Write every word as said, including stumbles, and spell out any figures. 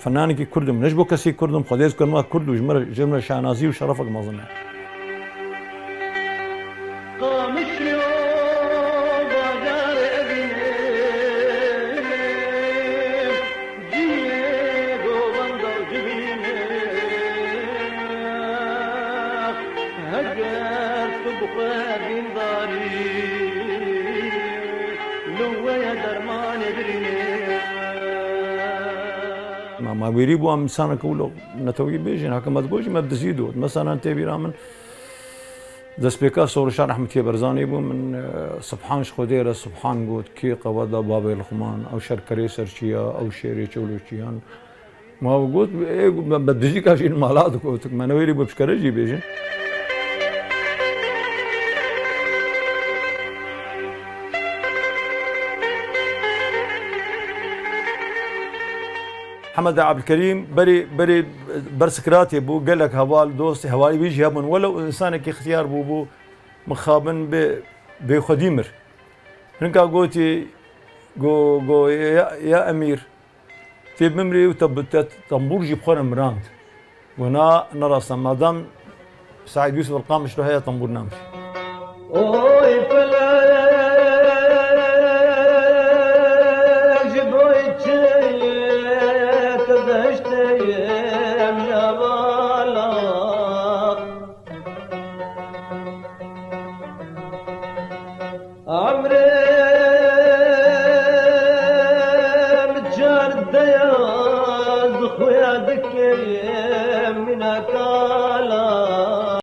Fenanekî Kurd im, ne ji bo kesî Kurd im, Xwedê ez Kurd me Kurd û ji me re, ji me re şanazî û şerefek mezin e. Qamişlo bajarê evînê, ciyê govenda civînê, heger tu bi xwe dîndarî, li we ye dermanê birînê. Ma, ma wêrî bû em insaneke wilo netewî bêjin, heke me dibojî me bi dizî dot. Mesela tê bîra min destpêka Sorişa Rehmetiye Berzanî bû, min, e, Subhan ji Xwedê re Subhan got, kê qewet da bavê Luqman, ew şerkerê serçiya, ew şêrê çewloçiyan. Ma got, ê, me, me dijîka jî li mala digotik, me newêrî bû pişkere jî bêjin. Hemed Abdulkerîm berê, berê ber Sikratê bû, gelek heval, dost, hevalî wî jî hebûn. Welew insanekî xtiyar bû, bû mixabin bê, bêxwedî mir. Hinka gotî, go, go, ya, ya emîr, tê bimrê û te, te tembûr jî bi xwe re mirand. Go na, ne rast e, madam Seîd Yûsif El-Qamişlo heye tembûr namirê. Oy